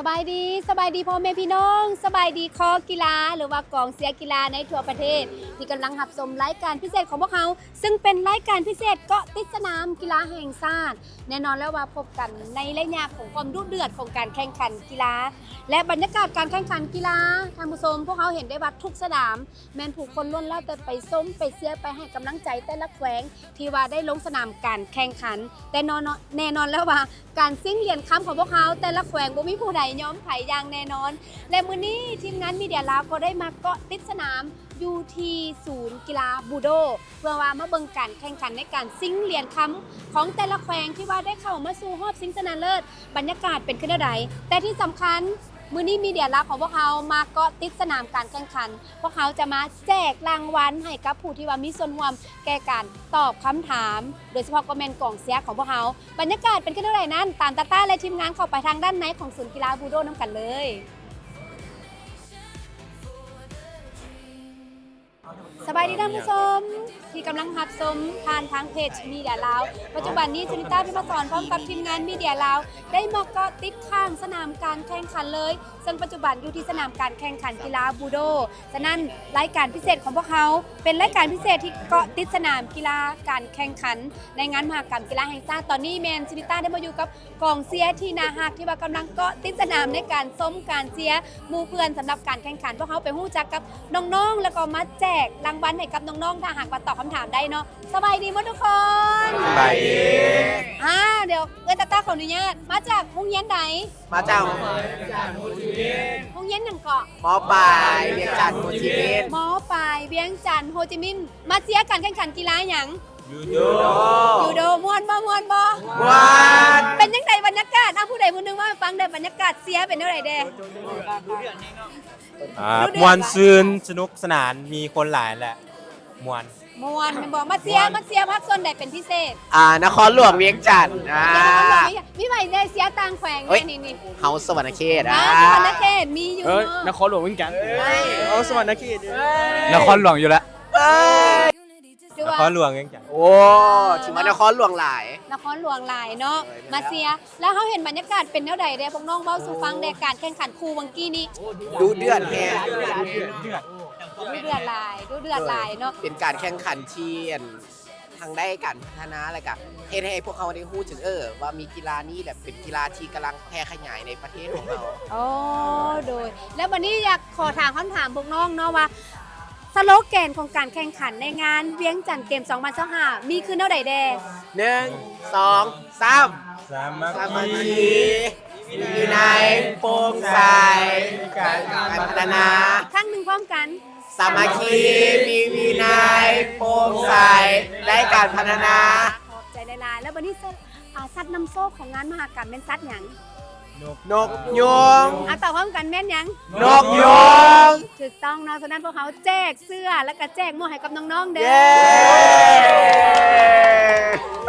ສະບາຍດີ, ສະບາຍດີພໍ່ແມ່ພີ່ນ້ອງ, ສະບາຍດີຄໍກິລາ ຫຼືວ່າກອງເຊຍກິລາໃນທົ່ວປະເທດ ທີ່ກຳລັງຮັບຊົມລາຍການພິເສດຂອງພວກເຮົາ, ຊຶ່ງເປັນລາຍການພິເສດເກາະຕິດສະໜາມກິລາແຫ່ງຊາດ. ແນ່ນອນແລ້ວວ່າພົບກັນໃນໄລຍະຂອງຄວາມດຸເດືອດຂອງການແຂ່ງຂັນກິລາ ແລະ ບັນຍາກາດການແຂ່ງຂັນກິລາ, ທ່ານຜູ້ຊົມ, ພວກເຮົາເຫັນໄດ້ວ່າທຸກສະໜາມ ແມ່ນຜູ້ຄົນລ້ວນແລ້ວແຕ່ໄປຊົມ, ໄປເຊຍ, ໄປໃຫ້ກຳລັງໃຈແຕ່ລະແຂວງທີ່ວ່າໄດ້ລົງສະໜາມການແຂ່ງຂັນ. ແຕ່ນອນ, ແນ່ນອນແລ້ວວ່າການຊິງຫຼຽນຄຳຂອງພວກເຮົາ ແຕ່ລະແຂວງບໍ່ມີຜູ້ໃດຍອມໃຜຢ່າງແນ່ນອນ. ແລະ ມື້ນີ້ທີມງານມີເດຍລາວກໍໄດ້ມາເກາະຕິດສະໜາມຢູ່ທີ່ສູນກິລາບູໂດ ເພື່ອວ່າມາເບິ່ງການແຂ່ງຂັນໃນການຊິງຫຼຽນຄຳຂອງແຕ່ລະແຂວງທີ່ວ່າໄດ້ເຂົ້າມາສູ່ຮອບຊິງຊະນະເລີດ. ບັນຍາກາດເປັນຄືແນວໃດ? ແຕ່ທີ່ສຳຄັນ, ມື້ນີ້ມີເດຍລາວຂອງພວກເຮົາມາເກາະຕິດສະໜາມການແຂ່ງຂັນ. ພວກເຮົາຈະມາແຈກລາງວັນໃຫ້ກັບຜູ້ທີ່ວ່າມີສ່ວນຮ່ວມແກ່ການຕອບຄຳຖາມ, ໂດຍສະເພາະກໍແມ່ນກອງເຊຍຂອງພວກເຮົາ. ບັນຍາກາດເປັນຄືແນວໃດນັ້ນ, ຕາມຕາຕ້າ ແລະ ທີມງານເຂົ້າໄປທາງດ້ານໃນຂອງສູນກິລາບູໂດນຳກັນເລີຍ. ສະບາຍດີທ່ານຜູ້ຊົມທີ່ກຳລັງຮັບຊົມຜ່ານທາງເພຈມີເດຍລາວ. ປັດຈຸບັນນີ້ ຊະນິຕາ ພິມມະສອນ ພ້ອມກັບທີມງານມີເດຍລາວ ໄດ້ມາເກາະຕິດຂ້າງສະໜາມການແຂ່ງຂັນເລີຍ, ເຊິ່ງປັດຈຸບັນຢູ່ທີ່ສະໜາມການແຂ່ງຂັນກິລາບູໂດ. ສະນັ້ນ, ລາຍການພິເສດຂອງພວກເຮົາເປັນລາຍການພິເສດທີ່ເກາະຕິດສະໜາມກິລາການແຂ່ງຂັນໃນງານມະຫະກຳກິລາແຫ່ງຊາດ. ຕອນນີ້ແມ່ນ ຊະນິຕາ ໄດ້ມາຢູ່ກັບ ກອງເຊຍທີ່ໜ້າຮັກທີ່ວ່າກຳລັງເກາະຕິດສະໜາມໃນການຊົມການເຊຍໝູ່ເພື່ອນສຳລັບການແຂ່ງຂັນ. ພວກເຮົາໄປຮູ້ຈັກກັບນ້ອງໆ ແລ້ວກໍມາແຈກລາງວັນໃຫ້ກັບນ້ອງໆ ຖ້າຫາກວ່າຕອບຄຳຖາມໄດ້ເນາະ. ສະບາຍດີໝົດທຸກຄົນ. ສະບາຍດີ. ອ່າ ດຽວເອື້ອຍຕາຕາຂໍອະນຸຍາດ. ມາຈາກໂຮງຮຽນໃດ? ມາຈາກ ໂຮງຮຽນຫຍັງເກາະ? ມ.ປາຍ ວຽງຈັນ ໂຮຈິມິນ. ມ.ປາຍ ວຽງຈັນ ໂຮຈິມິນ. ມາເຊຍການແຂ່ງຂັນກິລາຫຍັງ? ຢູໂດ. ຢູໂດ. ມ່ວນບໍ່? ມ່ວນບໍ່? ມ່ວນ. ເປັນຈັ່ງໃດບັນຍາກາດ? ເອົາ ຜູ້ໃດຜູ້ໜຶ່ງເວົ້າໃຫ້ຟັງແດ່, ບັນຍາກາດເຊຍເປັນແນວໃດແດ່? ອ່າ ມ່ວນຊື່ນ ສະໜຸກສະໜານ ມີຄົນຫຼາຍ ແລະ ມ່ວນ. ມ່ວນແມ່ນບໍ່? ມາເຊຍ ມ່ວນ. ມາເຊຍພາກສ່ວນໃດເປັນພິເສດ? ອ່າ ນະຄອນຫຼວງວຽງຈັນ. ອ່າ ມີໃຜແດ່ເຊຍຕ່າງແຂວງ? ເອີຍ ນີ້ໆ ເຮົາສະຫວັນນະເຂດ. ອ່າ ອ່າ ສະຫວັນນະເຂດມີຢູ່. ເອີຍ ເນາະ ນະຄອນຫຼວງວຽງຈັນ. ເອີຍ ເຮົາສະຫວັນນະເຂດ. ນະຄອນຫຼວງຢູ່ລະ. ເອີຍ ຖືວ່າ ນະຄອນຫຼວງວຽງຈັນ. ໂອ້ ຖືວ່ານະຄອນຫຼວງຫຼາຍ. ນະຄອນຫຼວງຫຼາຍເນາະ. ເອີຍ ມາເຊຍ. ແລ້ວເຮົາເຫັນບັນຍາກາດເປັນແນວໃດແດ່? ພວກນ້ອງເວົ້າສູ່ຟັງແດ່, ການແຂ່ງຂັນຄູ່ວັງກີ້ນີ້. ດຸເດືອດແຮງ. ດຸເດືອດຫຼາຍ, ດຸເດືອດຫຼາຍເນາະ. ເປັນການແຂ່ງຂັນທີ່ ອັນ ທັງໄດ້ການພັດທະນາ ແລ້ວກະເຮັດໃຫ້ພວກເຮົາໄດ້ຮູ້ເຖິງ ເອີ ວ່າມີກິລານີ້ແຫຼະ ເປັນກິລາທີ່ກຳລັງແຜ່ຂະຫຍາຍໃນປະເທດຂອງເຮົາ. ໂອ້ ໂດຍ. ແລ້ວບັດນີ້ຢາກຂໍຖາມຄຳຖາມພວກນ້ອງເນາະວ່າ ສະໂລແກນຂອງການແຂ່ງຂັນໃນງານວຽງຈັນເກມສອງພັນຊາວຫ້າ ມີຄືແນວໃດແດ່? ໜຶ່ງ ສອງ ສາມ. ສາມັກ ສາມັກຄີ ມີວິໄນ ໂປ່ງໃສ ມີການພັດທະນາ. ຄັ້ງໜຶ່ງພ້ອມກັນ. ສາມັກຄີ ມີວິໄນ ໂປ່ງໃສ ແລະ ການພັດທະນາ. ຂອບໃຈຫຼາຍໆ. ແລ້ວບັດນີ້ ອາ ສັດນຳໂຊກຂອງງານມະຫະກຳແມ່ນສັດຫຍັງ? ນົກ ນົກຍູງ. ອາ ຕອບພ້ອມກັນ ແມ່ນຫຍັງ? ນົກຍູງ. ຖືກຕ້ອງເນາະ. ສະນັ້ນພວກເຮົາແຈກເສື້ອ ແລ້ວກະແຈກໝວກໃຫ້ກັບນ້ອງໆເດີ. ເຢ້.